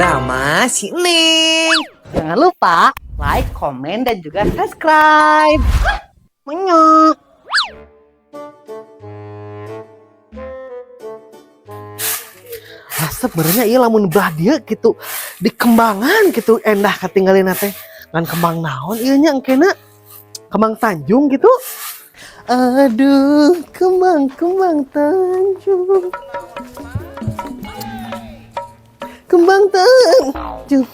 Drama si Neng. Jangan lupa like, komen, dan juga subscribe. Menyok. Resep benernya iya lamun belah dia gitu di kembangan gitu endah katinggalin teh ngan kembang naon ieu nya engkena kembang Tanjung gitu. Aduh, kembang kembang Tanjung. Kembang Tanjung.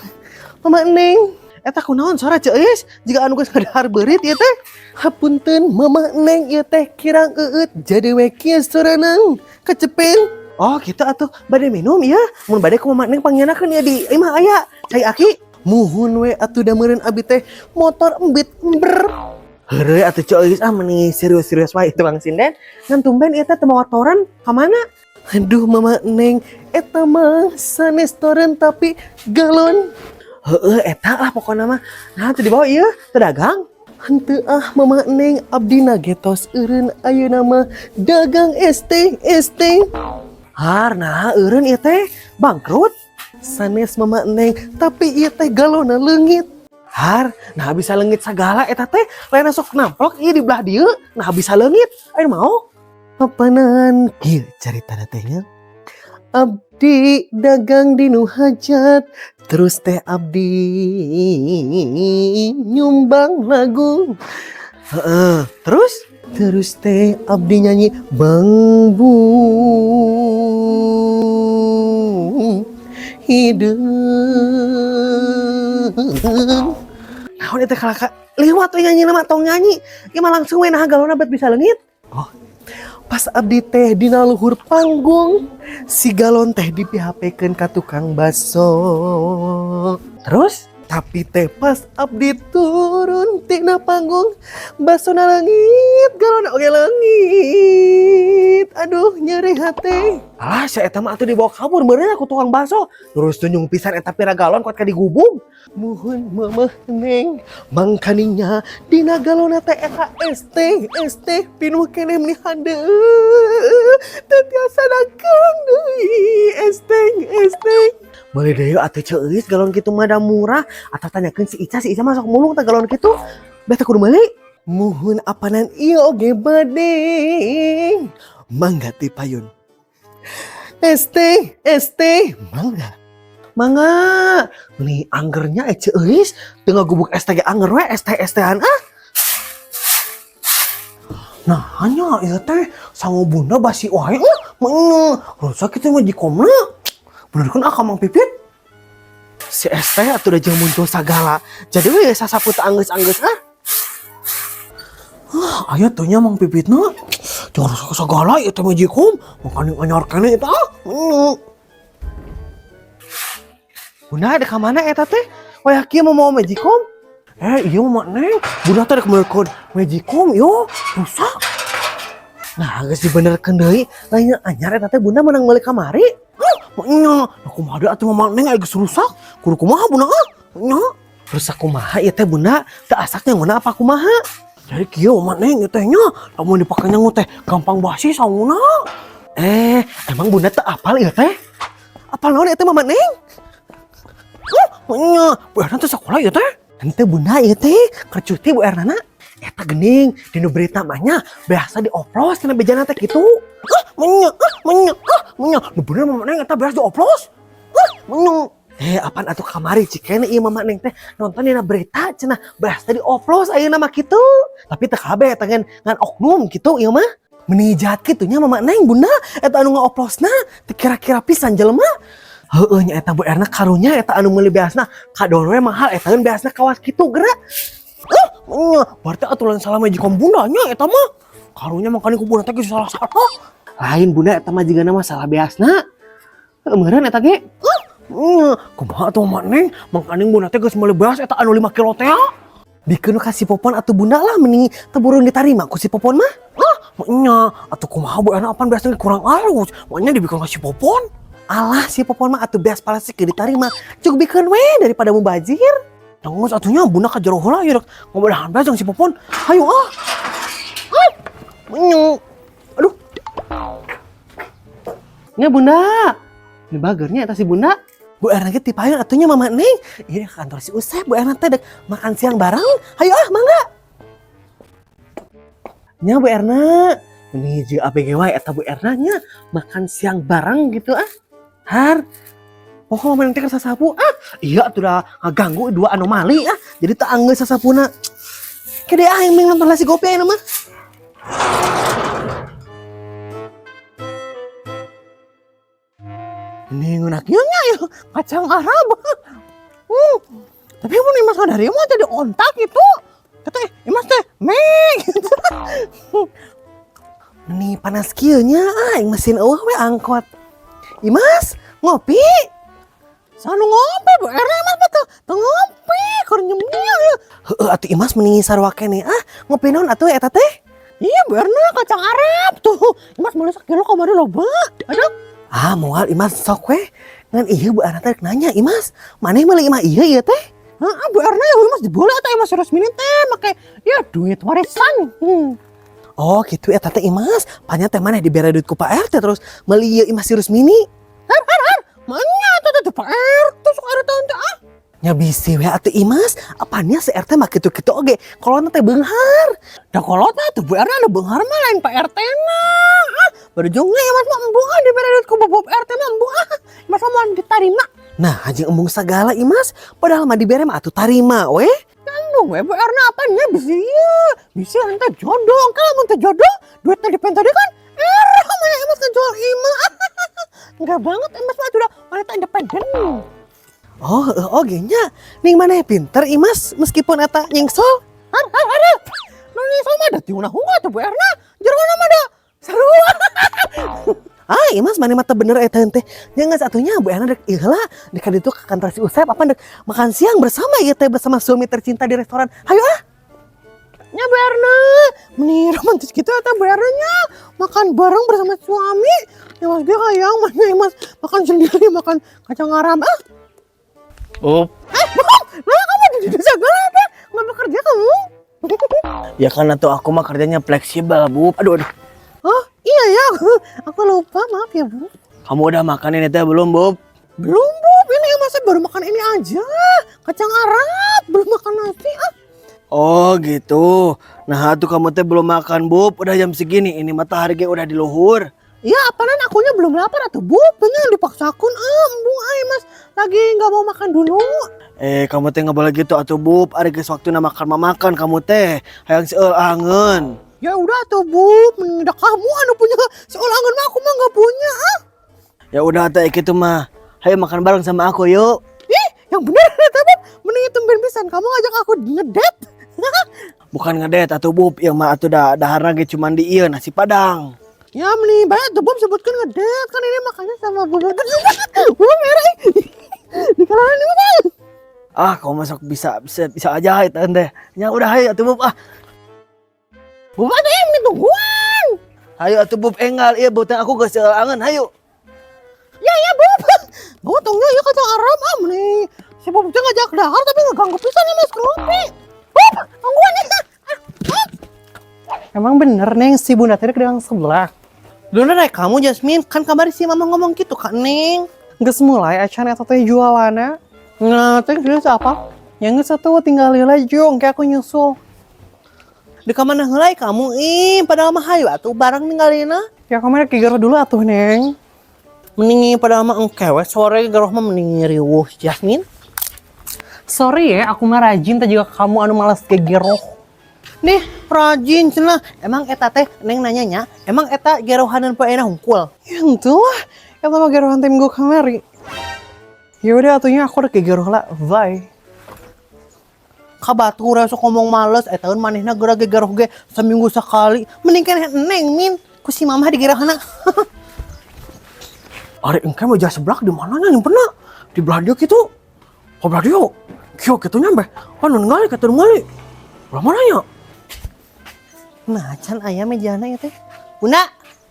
Mama Neng, eta kunaon sora Ceu Eus jiga anu geus ngadahar beurit ieu teh. Hapunten Mama Neng, ieu teh kirang eueut jadi we kieu sorana kecepeng. Oh gitu atuh, bade minum ya? Mun bade ku Mama Neng panggienakeun ya di imah aya cai aki. Muhun we atuh, da meureun abi teh motor embit ember. Heureuy atuh Ceu Eus, ah meni serius-serius wae itu Bang Sinden. Ngan tumben ieu teh teu mawa toren ka mana? Aduh Mama Neng, eta mah sanes toren tapi galon. Heeh, eta lah pokokna mah. Nah, teu dibawa ieu, teu dagang. Henteu ah Mama Neng, abdi na getos eureun ayeuna mah dagang ST ST. Har, nah eureun ieu teh bangkrut. Sanes Mama Neng, tapi ieu teh galonna leungit. Har, nah bisa leungit sagala eta teh, lain sok namplok ieu di belah dieu, nah bisa leungit. Ayo mau? Apanan kieu caritana teh nya. Abdi dagang di nu hajat, terus teh abdi nyumbang lagu. Heeh, terus terus teh abdi nyanyi bangbu hideung. Naon itu kalaka liwat we nyanyi nama tong nyanyi. Ieu mah langsung we nah galona bet bisa leungit. Oh, pas abdi teh dina luhur panggung, si galon teh di PHP-keun ka tukang baso. Terus tapi teh pas abdi turun tina panggung, basona leungit, galon oge leungit. Aduh, nyeri hati. Alah, si eta mah atuh dibawa kabur meureun ku tukang baso. Terus tunjung pisan eta pira galon kuat ka digubung. Muhun Mama Neng, mangkaninya dina galona teh eta ST ST pinuh keneh meni handeuh. Teu tiasa dagang deui ST ST. Meuli deui atuh Ceu Eus, galon kitu mah da murah, atau tanyakeun si Ica, si Ica masuk mulung teh galon kitu. Beh teh kudu meuli. Muhun apanan ieu oge bade. Mangga ti payun. ST ST mangga. Mangga. Nih anggernya Ceu Eus teu ngagubuk ST ge anger we ST ST-an ah. Nah, hanya ieu teh sangu bunda basi wae ah, mah rusak kitu mah jikomna. Bener kan ah ka Mang Pipit? Si ST atuh udah jeung muncul sagala. Jadi we sasapu teu anggeus-anggeus ah. Ah, aya teh nya Mang Pipitna. Jangan rusak sagala ieu teh magicom. Makanya anyar keneh eta ah. Bunda ada ka mana eta teh? Wayah kieu mau mau magicom? Eh, iya Mama Neng, bunda teh rek meulkeun magicom yo, rusak. Nah, geus dibenerkeun deui, lain anyar eta teh bunda menang meuli kamari. Hah, nya, nah kumaha deui atuh Mama Neng, aya geus rusak? Kudu kumaha bunda ah? Nya, rusak kumaha ieu teh bunda? Teu asaknya nguna apa kumaha? Jadi kieu Mama Neng, ieu teh nya, lamun dipake nyangu teh gampang basi sanguna. Eh, emang bunda teu apal ieu teh? Apal naon ieu teh Mama Neng? Hah, nya, Bu Erna teh sekolah ieu teh? Henteu bunda, ieu teh keur cuti Bu Ernana. Eta geuning dina berita mah nya biasa dioplos tina bejana teh kitu. Ah, menya, ah, menya, ah, menya. Nu bener Mama Neng eta beas dioplos? Ah, menya. Eh, apaan atuh kamari cikene ieu Mama Neng teh nonton dina berita cenah beas teh dioplos ayeuna mah kitu. Tapi teu kabeh eta ngan oknum kitu ieu mah. Meni jahat kitu nya Mama Neng, bunda eta anu ngaoplosna teu kira-kira pisan jelema. Heeh nya eta Bu Erna karunya eta anu meuli beasna kadon we mahal eta kan beasna kawas kitu geura. Ah, nya berarti atuh lain salah magicom bunda nya eta mah. Karunya makanya ku bunda teh geus salah-salah. Lain bunda, eta mah jigana mah salah beasna. Heuh meureun eta ge. Ah, nya kumaha atuh Mama Neng, mangkaning bunda teh geus meuli beas eta anu 5 kilo teh. Bikeun ka si Popon atuh bunda lah, mending teu burung ditarima ku si Popon mah. Ah, nya atuh kumaha Bu Erna, apan beasna kurang alus. Makanya dibikeun ka si Popon. Alah, si Popon mah atuh beas plastik ge ditarima. Cukup bikeun we daripada mubazir. Tanggus atuh nya bunda ka jero heula ieu rek ngobrol beas jeung si Popon. Hayu ah. Ah. Menyu. Aduh. Nya bunda. Ini bagernya eta si bunda. Bu Erna ge tipayun atuh nya Mama Neng. Ieu ke kantor si Usep Bu Erna teh dek makan siang bareng. Hayu ah, mangga. Nya Bu Erna. Ini jeung ABG wae eta Bu Erna nya makan siang bareng gitu ah. Har. Pokoknya Mama Neng teh keur sasapu ah. Iya atuh da ngaganggu dua anomali ah. Jadi teu anggeus sasapuna. Kede ah yang nonton nasi gopi ayeuna mah. Ini ngeunah kieu nya ya, kacang Arab. Tapi mun Imas dari mah jadi ontak gitu. Kata Imas teh me gitu. Nih panas kieu nya ah, mesin eueuh we angkot. Imas, ngopi. Sanu ngopi Bu Erna, Imas mah teu ngopi keur nyemil ya. Heueuh atuh Imas mending sarua keneh ah, ngopi naon atuh eta teh? Iya Bu Erna, kacang Arab tuh. Imas meuli sakilo kamari loba. Aduh. Ah, moal Imas sok we. Ngan ieu Bu Erna teh nanya, Imas, maneh meuli imah ieu ieu teh? Heeh Bu Erna ya Imas dibeli eta Imas resmi teh make ya duit warisan. Oh gitu eta teh Imas, panya teh maneh dibere duit ku Pak RT terus meuli ieu Imas si Rusmini. Har har har, mana eta teh Pak RT sok RT teh ah. Nya bisi we atuh Imas, apanya si RT mah kitu-kitu oge, kolotna teh beunghar. Da kolotna atuh Bu Erna anu beunghar mah lain Pak RT na. Ah, berujungnya Imas mah embung ah dibere duit ku Bob RT mah embung ah. Imas mah moal ditarima. Nah, anjing embung sagala Imas, padahal mah dibere mah atuh tarima we. Embung we Bu Erna apanya bisi ieu. Bisi ente jodoh, kalau mun teu jodoh duitna dipenta deui kan. Era mana Imas ngejual imah. Enggak banget Imas mah udah wanita independen. Oh, oge nya. Ning maneh pinter Imas meskipun eta nyengsol. Har har har. Nu nyengsol mah da tiuna hunga tuh Bu Erna. Jerona mah da sarua. Ah, Imas maneh mah teu bener eta teh. Nya geus atuh nya Bu Erna dek ieu heula dek ka ditu ka kantor si Usep apa dek makan siang bersama ieu teh bersama suami tercinta di restoran. Hayu ah. Nya Bu Erna, meni romantis gitu eta Bu Erna nya makan bareng bersama suami. Ya Mas ge hayang mana Imas makan sendiri makan kacang Arab ah. Up. Bohong. Nah, kamu di desa segala nggak bekerja kamu? Ya kan atau aku mah kerjanya fleksibel, Bu. Aduh, aduh. Oh, iya ya, aku lupa, maaf ya, Bu. Kamu udah makan ini teh belum, Bu? Belum, Bu. Ini masa baru makan ini aja. Kacang Arab, belum makan nasi. Ah. Oh, gitu. Nah, tuh kamu teh belum makan, Bu. Udah jam segini, ini matahari ge udah di luhur. Ya, apaan akunya belum lapar atuh, Bu. Bener dipaksakan. Ah, embung ai, Mas. Lagi nggak mau makan dulu. Kamu teh nggak boleh gitu atuh, Bu. Ari geus waktuna makan mah makan kamu teh. Hayang seueul angeun. Ya udah atuh, Bu. Udah kamu anu punya seueul angeun mah aku mah nggak punya, ah. Ya udah teh gitu mah. Hayo makan bareng sama aku yuk. Ih, yang bener eta, Bu. Mending tumben pisan kamu ngajak aku ngedate. Bukan ngedate atuh, Bu. Ieu mah atuh daharna ge cuman di ieu nasi Padang. Ya mending banyak tuh Bob sebutkan ngedate kan ini makannya sama Bu. Bu merah. Di kalangan ini mah. Ah, kamu masuk bisa aja itu teh. Ya udah hayo atuh Bob ah. Bu ada yang tungguan. Hayo atuh Bob enggal ieu beuteung aku geus seueul angeun hayo. Ya ya Bob. Bob tunggu ya kacang Arab ah mending. Si Bob teh ngajak dahar tapi ngeganggu pisan ya Mas ngopi. Bob, tungguan ya. Emang bener Neng si Bunda tadi ke dalam sebelah. Dulu naik kamu Jasmine, kan kamari si mama ngomong gitu kak Neng. Geus mulai acan eta teh jualanna. Nah, teh geus apa? Yang geus atuh tinggal heula jung kayak aku nyusul. Di kamana heula kamu ih, padahal mah hayu atuh bareng ninggalina. Ya kamu rek dulu atuh Neng. Mending padahal mah engke we sore geroh mah mending riweuh Jasmine. Sorry ya, aku mah rajin teh juga kamu anu males gegeroh. Nih, rajin cenah. Emang eta teh Neng nanya nya, emang eta gerohanan poe euna hungkul? Ya henteu lah, eta mah gerohan teh minggu kamari. Ya udah atunya aku udah gegeroh lah, bye. Ka batur sok ngomong males, eta eueun manehna geura gegeroh ge seminggu sekali. Mending keneh Neng min ku si mamah digerohna. Ari engke meja seblak di mana nya nyimpenna? Di belah dieu kitu. Ka belah dieu. Kieu kitu nya beh. Kan nu ningali kitu ningali. Belah mana nya? Nah, can aya mejana ieu teh. Bunda.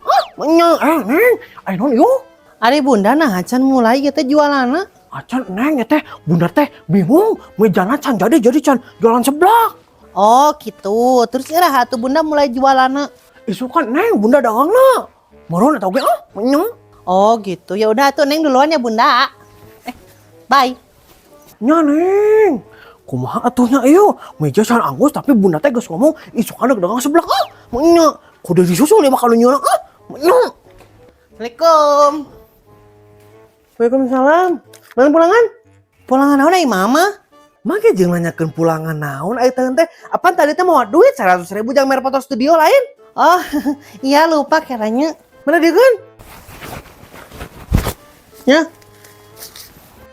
Ah, nya Neng. Aya naon ieu? Ari Bunda nah can mulai ieu teh jualanna. Acan Neng ieu teh Bunda teh bingung mejana can jadi can jualan seblak. Oh, gitu. Terus iraha atuh Bunda mulai jualanna? Isukan Neng Bunda dagangna. Meureun eta oge ah, menyong. Oh, gitu. Ya udah tuh Neng duluan ya Bunda. Bye. Nya, Neng. Kumaha atuh nya ieu? Meja can anggus, tapi Bunda teh geus ngomong isukan rek dagang seblak ah. Nya, kudu disusul ya mah nyieunna ah. Nya. Assalamualaikum. Waalaikumsalam. Mana pulangan? Pulangan naon ai Mama? Make jeung nanyakeun pulangan naon ai teh. Apaan tadi teh mau duit 100 ribu jang mere foto studio lain? Oh, iya, lupa kiranya. Mana dia kan? Ya.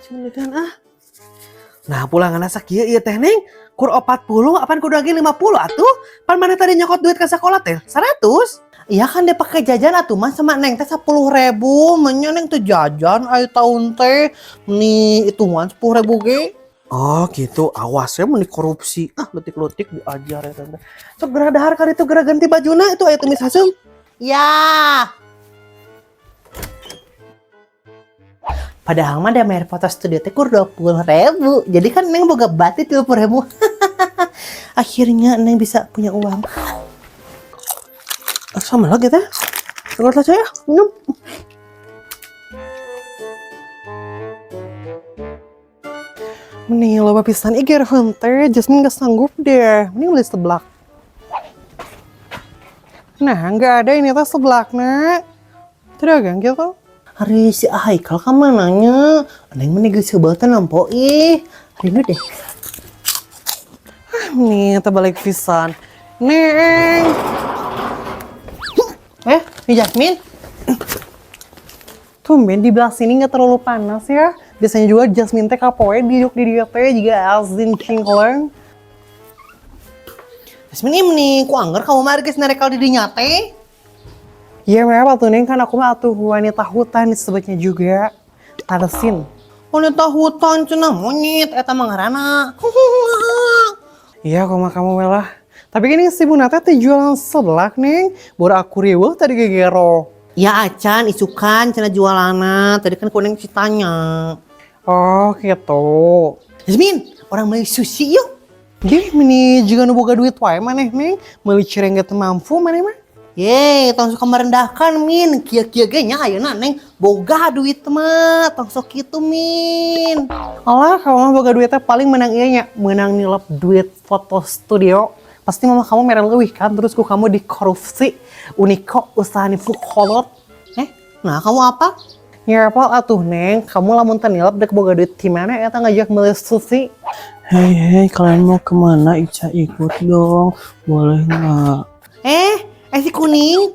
Sini kan ah. Nah, pulangan sakieu ieu teh, Neng. Kur 40, apaan kudu lagi 50 atuh? Pan mana tadi nyokot duit ke sekolah teh 100. Iya kan, dia pakai jajan atuh mah sama Neng teh 10 ribu, menya Neng tuh jajan ayo tahun teh nih hitungan 10 ribu ge. Oh gitu, awas ya mau korupsi. Ah, letik-letik diajar ya tante. Sok geura dahar kali itu, geura ganti bajuna itu aya tumis haseum. Ya. Padahal mah dia bayar foto studio teh kur 20 ribu. Jadi kan Neng boga bati 30 ribu. Akhirnya Neng bisa punya uang. Ah, sama lagi teh. Tunggu saja ya, minum. Mending loba pisan ih gerohan teh, Jasmine gak sanggup deh. Mending beli seblak. Nah, nggak ada ini teh seblakna. Dagang gitu. Ari si Haikal ka mananya? Neng mah geus seubeuh teh nempo ih. Rindu deh. Ah, nih, terbalik pisan. Neng. Eh, nih Jasmine. Tumben di belah sini nggak terlalu panas ya. Biasanya juga Jasmine teh kapoe duduk di dia teh juga azin cingkleng. Jasmine ini ku angger kamu mah geus narekal di dinya teh. Ya memang tuh, Neng, kan aku mah atuh wanita hutan disebutnya juga. Tarsin. Wanita hutan cenah, monyet eta mah ngaranna. Iya, kok mah kamu welah. Tapi gini si Bu Nata teh jualan seblak, Neng. Baru aku riweuh tadi gegero. Ya acan, isukan cenah jualanna. Tadi kan ku Neng citanya. Oh gitu. Jasmine, urang beli sushi yuk. Gih, meni juga nu boga duit wae maneh, Neng. Meuli cireng ge teu mampu maneh mah. Ye, tong suka merendahkan, Min. Kieu-kieu ge nya ayeuna Neng boga duit mah, tong sok kitu, Min. Alah, kamu mah boga duitnya paling menang iya nya, menang nilep duit foto studio. Pasti mama kamu mere leuwih kan, terus ku kamu dikorupsi. Uniko usaha nipu kolot. Eh, nah kamu apa? Nyerepol atuh, Neng, kamu lamun teu nilep dek boga duit di mana eta ngajak meuli sushi. Hei hei, kalian mau kemana? Ica ikut dong, boleh nggak? Eh, eh si kuning.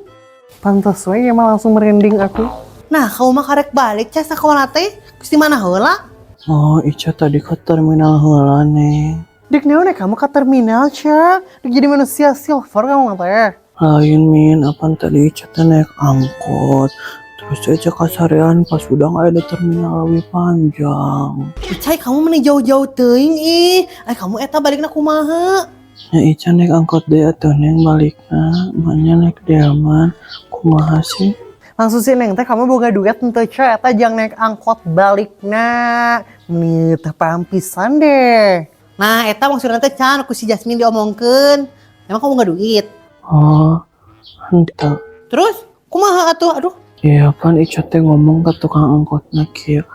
Pantes we emang langsung merinding aku. Nah, kamu mah karek balik cah sakola teh. Geus di mana heula? Oh, Ica tadi ke terminal heula, Neng. Dek naon kamu ke terminal, Ca? Dek jadi manusia silver kamu teh. Lain, Min, apaan tadi Ica teh naik angkot. Terus Ica kasarean pas udah nggak ada terminal lebih panjang. Icai, kamu meni jauh-jauh teuing ih. Ay, kamu eta balikna kumaha? Ya Ica naik angkot deh atuh, Neng, balikna. Maknya naik delman. Kumaha sih? Langsung sih, Neng teh kamu boga duit henteu, Ca, eta jang naik angkot balikna. Nih teh paham pisan deh. Nah, eta maksudna teh can ku si Jasmine diomongkeun. Emang kamu nggak duit? Oh, henteu. Terus kumaha atuh? Aduh. Ya pan Ica teh ngomong ke tukang angkotna kieu.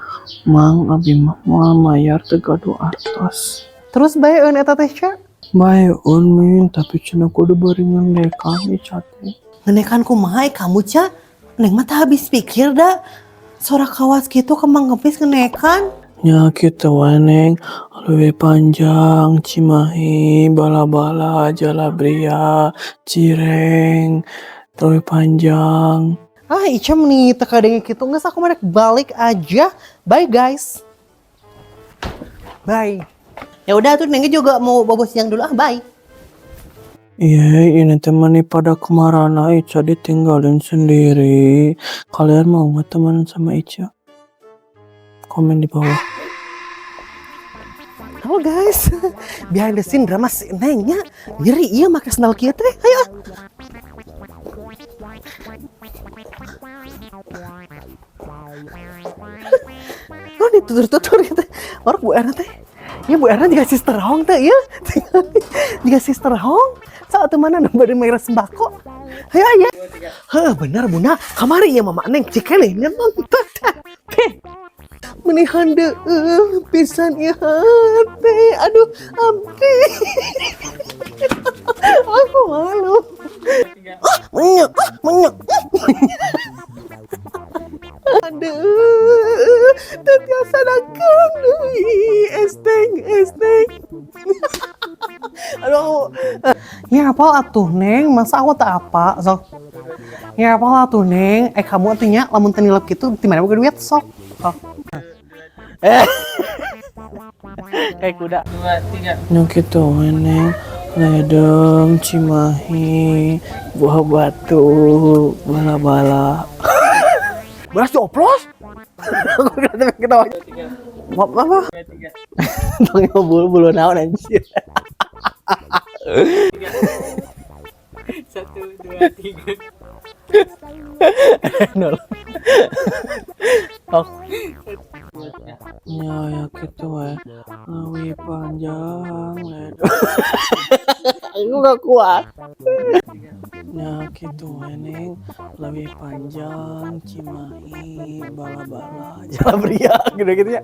"Mang, abi mah moal mayar teu gaduh artos." Terus baeun eta teh, Ca? Baeun, Min, tapi cenah kudu bari ngendekan Ica teh. Ngenekan kumaha kamu, Ca? Neng mah teu habis pikir da. Sora kawas gitu kembang kempis ngenekan. Ya kitu wae, Neng, Leuwih Panjang, Cimahi, Bala-bala, Jalabria, Cireng, Leuwih Panjang. Ah, Ica nih teu kadenge kitu, geus aku mah rek balik aja. Bye guys. Bye. Ya udah tuh, Nengnya juga mau bobo siang dulu ah, bye. Iya, ini teman nih pada kemana Ica ditinggalin sendiri. Kalian mau nggak temenan sama Ica? Komen di bawah. Halo guys, behind the scene drama si Nengnya nyeri iya make sendal kieu teh. Ayo ah. Oh, ditutur-tutur gitu. Orang Bu Erna teh. Ya Bu Erna juga sister Hong teh ya. Juga sister Hong. Saat mana nu bade mere sembako. Ayo ayo. Heuh, bener Bunda. Kamari ya Mama Neng cikeleh nonton teh. Meni handeueum pisan ieu teh. Aduh, abdi. Aku malu. Ah, menyek, ah, menyek. Aduh, teu tiasa dagang deui. Esteng, esteng. Aduh, Ya apa atuh, Neng, masa aku tak apa, sok. Ya apa atuh, Neng, eh kamu atuh nya lamun teu nilep kitu di mana boga duit, sok. Sok. Eh. Kayak kuda. Nu kitu we, Neng. Ledeng, Cimahi, Buah Batu, bala-bala. Beras dioplos? Aku kata ketawa. Apa apa? Tong bulu bulu naon, anjir. Satu, dua, tiga. Nol. Oh. Ya, ya kitu we. Leuwih panjang ledeng. Aku gak kuat. Ya kitu we, Neng. Leuwih panjang Cimahi, bala-bala. Jalan pria gitu gitu ya.